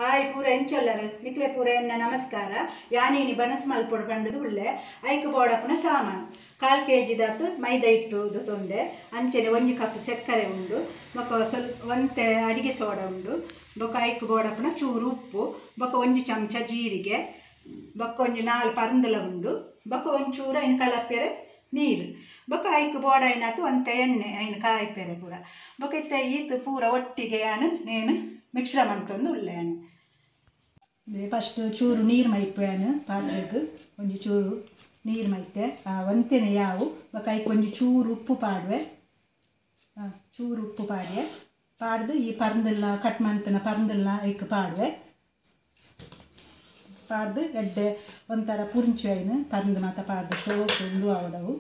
Hi ಪೂರ ಎಂಚೊಲ್ಲರು ನಿಕ್ಲೆ ಪೂರ ಎನ್ನ ನಮಸ್ಕಾರ. ಯಾನೀನಿ ಬನಸ್ ಮಲ್ಪೊಡು ಪಂಡದು ಉಲ್ಲೆ ಐಕ್ ಬೋಡಪ್ಪನ ಸಾಮಾನು 1/4 ಕೆಜಿ ದಾತು ಮೈದಾ ಹಿಟ್ಟು ತೊಂದೆ, ಅಂಚನೆ 1 ಕಪ್ ಸಕ್ಕರೆ ಉಂಡು, ಬೊಕ ಸ್ವಲ್ಪ ಒಂತೆ ಅಡಿಗೆ ಸೋಡಾ ಉಂಡು, ಬೊಕ ಐಕ್ ಬೋಡಪ್ಪನ ಚೂರು ಉಪ್ಪು, ಬೊಕ 1 ಚಮಚ ಜೀರಿಗೆ, ಬೊಕ ಒಂಜಿ 4 ಪರಂದಲ ಉಂಡು, ಬೊಕ ಒಂಚೂರು ಐನ್ ಕಲಪ್ಪೆರೆ ನೀರು, ಬೊಕ ಐಕ್ ಬೋಡಾಯಿನಾತು ಒಂತೆ ಎಣ್ಣೆ ಐನ್ ಕಾಯಿಪೆರೆ ಪೂರ. ಬೊಕ ಇತ್ತೆ ಈತ್ ಪೂರ ಒಟ್ಟಿಗೆ ಯಾನು ನೇನು ಮಿಶ್ರ ಮಂತೊಂದು ಉಲ್ಲೆ. ಯಾನು ಫಸ್ಟ್ ಚೂರು ನೀರು ಮೈಪೆ ಪಾತ್ರೆಗೆ ಒಂಜಿ ಚೂರು ನೀರು ಮೈತೆ ಒಂತೆನೆ ಯಾವು. ಬೊಕ ಐಕ್ ಒಂಜಿ ಚೂರು ಉಪ್ಪು ಪಾಡುವೆ, ಚೂರು ಉಪ್ಪು ಪಾಡ್ಯೆ ಪಾಡ್ದು ಈ ಪರಂದೆಲ್ಲ ಕಟ್ ಮಂತನ ಪರಂದೆಲ್ಲ ಐಕ್ ಪಾಡುವೆ. ಪಾಡ್ದು ಎಡ್ಡೆ ಒಂಥರ ಪುರಿಂಚು ಐನು ಪರಂದು ಮಾತ ಪಾಡ್ದು ಸೋಕು ಉಂಡು ಆವಡವು.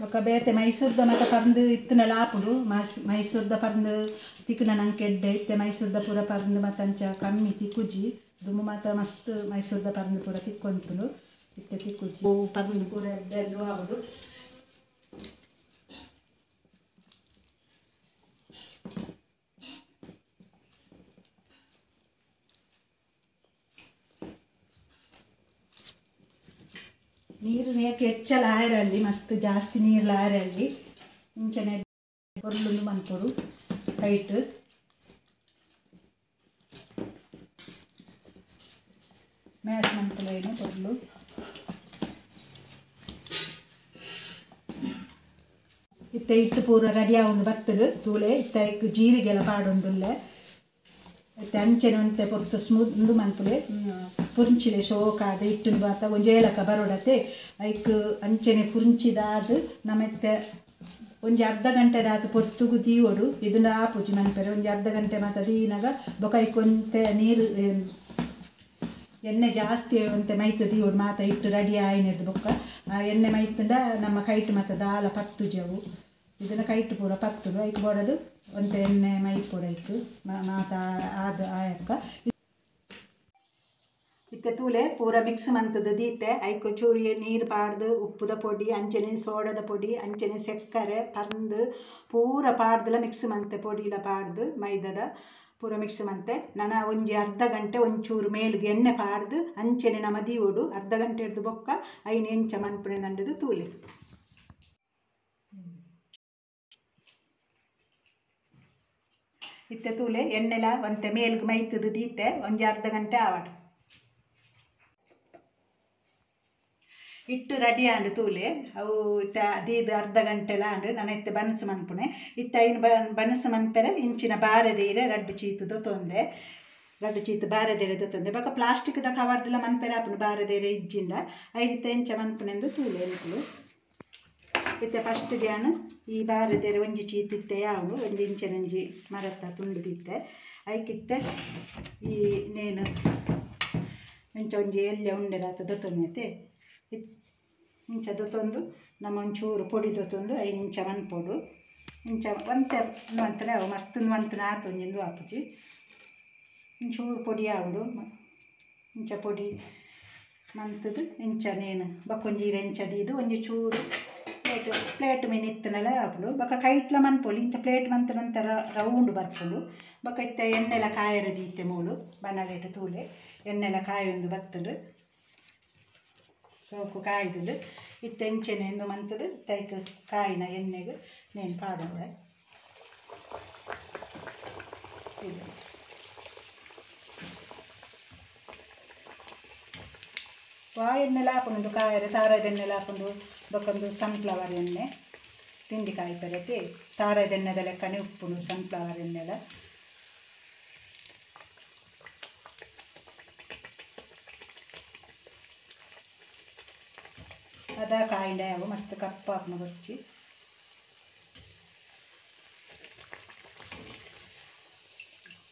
ಬೊಕ ಬೇತೆ ಮೈಸೂರ್ದ ಮಾತ ಪರಂದು ಇತ್ತುನಲ ಆಪುಂಡು. ಮೈಸೂರ್ದ ಪರಂದು ತಿಕ್ಕುನ ನಂಗೆ ಎಡ್ಡೆ ಇತ್ತೆ ಮೈಸೂರ್ದ ಪೂರ ಪರಂದು ಮಾತ ಅಂಚ ಕಮ್ಮಿ ತಿಕ್ಕುಜಿ, ದುಂಬು ಮಾತ ಮಸ್ತ್ ಮೈಸೂರ್ದ ಪರಂದು ಪೂರ ತಿಕ್ಕೊಂತುಂಡು, ಇತ್ತೆ ತಿಕ್ಕುಜಿ ಪರಂದು ಪೂರ ಎಡ್ಡೆ ಆವಡು. ನೀರು ನೇಕೆ ಹೆಚ್ಚಲ ಆಯರಲ್ಲಿ ಮಸ್ತ್ ಜಾಸ್ತಿ ನೀರ್ಲ ಆಯರಲ್ಲಿ ಇಂಚನೆ ಪೊರ್ಲುಂದು ಮನ್ಪೊಡು ಟೈಟ್. ಮ್ಯಾಸ್ ಮನ್ಪುಲೈನು ಪೊರ್ಲು. ಇತ್ತೆ ಹಿಟ್ಟು ಪೂರ ರೆಡಿ ಆವೊಂದು ಬತ್ತದು ತೂಲೆ. ಇತ್ತೆ ಐಕ್ ಜೀರಿಗೆಲ್ಲ ಪಾಡೊಂದುಲ್ಲೆ. ಇತ್ತೆ ಅಂಚನೆ ಒಂತೆ ಪೊರ್ತು ಸ್ಮೂತ್ ಉಂದು ಮನ್ಪುಲೆ ಪುರಿಂಚಿಲೆ ಶೋಕಾದ ಹಿಟ್ಟುನು ಬಾತ ಒಂಜಿ ಏಲಕ ಬರೋಡತೆ ಐಕ್ ಅಂಚನೆ ಪುರಿಂಚಿದಾದ್ ನಮೆತ್ತೆ ಒಂಜಿ ಅರ್ಧ ಗಂಟೆ ದಾತು ಪೊರ್ತುಗು ದೀವೊಡು. ಇದನ್ನ ಆಪುಜಿ ಮನ್ಪೆರೆ ಒಂಜಿ ಅರ್ಧ ಗಂಟೆ ಮಾತ ದೀನಾಗ ಬೊಕ ಐಕ್ ಒಂತೆ ನೀರು ಎಣ್ಣೆ ಜಾಸ್ತಿ ಒಂತೆ ಮೈತು ದೀವೊಡು ಮಾತ ಹಿಟ್ಟು ರೆಡಿ ಆಯಿನಿಡ್ದು ಬೊಕ್ಕ ಆ ಎಣ್ಣೆ ಮೈತುಂಡ ನಮ್ಮ ಕೈಟ್ ಮಾತ ದಾಲ ಪತ್ತುಜವು. ಇದನ್ನ ಕೈಟ್ ಪೂರ ಪತ್ತುಡು ಐಕ್ ಬೋಡದು ಒಂತೆ ಎಣ್ಣೆ ಮೈಪೊಡು ಐಕ್ ಮಾತ ಆದ ಆಯಕ್ಕ. ಇತ್ತೆ ತೂಲೆ ಪೂರ ಮಿಕ್ಸ್ ಮಂತದ ದೀತೆ ಐಕ್ ಚೂರು ನೀರು ಪಾಡ್ದು ಉಪ್ಪುದ ಪೊಡಿ ಅಂಚನೆ ಸೋಡದ ಪೊಡಿ ಅಂಚನೆ ಸಕ್ಕರೆ ಪರಂದು ಪೂರ ಪಾಡ್ದಲ ಮಿಕ್ಸ್ ಮಂತೆ ಪೊಡಿಲ ಪಾಡ್ದು ಮೈದದ ಪೂರ ಮಿಕ್ಸ್ ಮಂತೆ ನನ ಒಂಜಿ ಅರ್ಧ ಗಂಟೆ ಒಂಚೂರು ಮೇಲ್ಗೆ ಎಣ್ಣೆ ಪಾಡ್ದು ಅಂಚನೆ ನಮ ದೀವೊಡು. ಅರ್ಧ ಗಂಟೆ ಹಿಡ್ದು ಬೊಕ್ಕ ಐನ್ ಎಂಚ ಮನ್ಪುನೆ ನಂಡದು ತೂಲೆ. ಇತ್ತೆ ತೂಲೆ ಎಣ್ಣೆಲ ಒಂತೆ ಮೇಲ್ಗೆ ಮೈತದು ದೀತೆ ಒಂಜಿ ಅರ್ಧ ಗಂಟೆ ಆವಡು. ಹಿಟ್ಟು ರೆಡಿ ಆಂಡು ತೂಲೆ ಅವು ಇತ್ತೆ ದೀದು ಅರ್ಧ ಗಂಟೆಲ ಆಂಡು. ನಾನು ಇತ್ತೆ ಬನಸು ಮನ್ಪುನೆ. ಇತ್ತೆ ಐನ್ ಬನಸು ಮನ್ಪೆರೆ ಇಂಚಿನ ಬಾರೆದೀರೆ ರಡ್ಡು ಚೀತುದು ತೊಂದೆ, ರಡ್ಡು ಚೀತು ಬಾರೆದೇರೆ ತೊಂದೆ. ಬೊಕ ಪ್ಲಾಸ್ಟಿಕ್ದ ಕವರ್ಡ್ಲ ಮನ್ಪೆರೆ ಆಪುಂಡು ಬಾರೆದೇರೆ ಇಜ್ಜಿಂಡ. ಐನ್ ಇತ್ತೆ ಎಂಚ ಮನ್ಪುನೆಂದು ತೂಲೆ ನಿಕುಲು. ಇತ್ತೆ ಫಸ್ಟ್ಗೆ ಯಾನು ಈ ಬಾರೆದೇರೆ ಒಂಜಿ ಚೀತು ಇತ್ತೆ ಯಾವು ಒಂಜಿ ಇಂಚಿನ ಒಂಜಿ ಮರತ್ತ ತುಂಡು ದಿತ್ತೆ ಐಕಿತ್ತೆ ಈ ನೇನು ಇಂಚ ಒಂಜಿ ಎಲ್ಯ ಉಂಡೆದಾತ ದೊತ್ತೊಂದೈತೆ ಇಂಚ ದೊತ್ತೊಂದು ನಮ್ಮ ಒಂಚೂರು ಪೊಡಿ ದೊತ್ತೊಂದು ಐನು ಇಂಚ ಮನ್ಪೊಡು. ಇಂಚ ಒಂತೆ ಮಂತನೆ ಅವು ಮಸ್ತ್ ಮಂತನೆ ಆತು ಒಂಜಿಂದು ಆಪುಜಿ. ಒಂಚೂರು ಪೊಡಿ ಆವಡು ಇಂಚ ಪೊಡಿ ಮಂತದು ಇಂಚ ನೇನು ಬೊಕೊಂಜಿ ಈರೆ ಇಂಚ ದೀದು ಒಂಜಿ ಚೂರು ಪ್ಲೇಟ್ ಪ್ಲೇಟ್ ಮೀನು ಇತ್ತನಲ್ಲ ಆಪುಂಡು. ಬೊಕ ಕೈಟ್ಲ ಮನ್ಪೊಲಿ ಇಂಚ ಪ್ಲೇಟ್ ಮಂತನ ಒಂಥರ ರೌಂಡ್ ಬರ್ಪುಂಡು. ಬೊಕ ಇತ್ತೆ ಎಣ್ಣೆಲ ಕಾಯರ ದೀತೆ ಮೂಲು ಬನಲೇಟ್ ತೂಲೆ ಎಣ್ಣೆಲ ಕಾಯೊಂದು ಬತ್ತುಂಡು ಸೋಕು ಕಾಯ್ದುಂಡು. ಇತ್ತೆ ಎಂಚೆನೆ ಎಂದು ಮಂತದು ತೈಕ್ ಕಾಯಿನ ಎಣ್ಣೆಗೆ ನೇನು ಪಾಡುವೆ. ವಾ ಎಣ್ಣೆಲ ಆಪುಂಡು ಕಾಯರೆ ತಾರಾದ ಎಣ್ಣೆಲ ಆಪುಂಡು. ಬೊಕೊಂದು ಸನ್ಫ್ಲವರ್ ಎಣ್ಣೆ ತಿಂಡಿ ಕಾಯಿ ಪರತಿ ತಾರಾದ ಎಣ್ಣೆದ ಲೆಕ್ಕನೆ ಉಪ್ಪುಂಡು ಸನ್ಫ್ಲವರ್ ಎಣ್ಣೆಲ. ಅದ ಕಾಯಿಂಡ ಯಾವು ಮಸ್ತ್ ಕಪ್ಪಾಪುನ ಬೊರ್ಚಿ.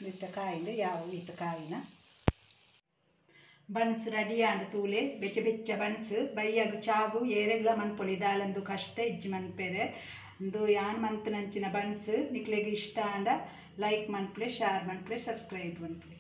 ಇತ್ತ ಕಾಯಿಂಡು ಯಾವು ಈತ ಕಾಯಿನ ಬನ್ಸ್ ರೆಡಿ ಆಂಡ್ ತೂಲೆ ಬೆಚ್ಚ ಬೆಚ್ಚ ಬನ್ಸ್ ಬೈಯಾಗು ಚಾಗು ಏರೆಗ್ಲ ಮನ್ಪೊಲಿ ದಾಲಂದು ಕಷ್ಟ ಇಜ್ಜಿ ಮನ್ಪೆರೆ ಅಂದು ಯಾನ್ ಮಂತನಂಚಿನ ಬನ್ಸ್ ನಿಕ್ಲೆಗ್ ಇಷ್ಟ ಆಂಡ ಲೈಕ್ ಮನ್ಪುಲೆ, ಶೇರ್ ಮನ್ಪುಲೆ, ಸಬ್ಸ್ಕ್ರೈಬ್ ಮನ್ಪುಲೆ.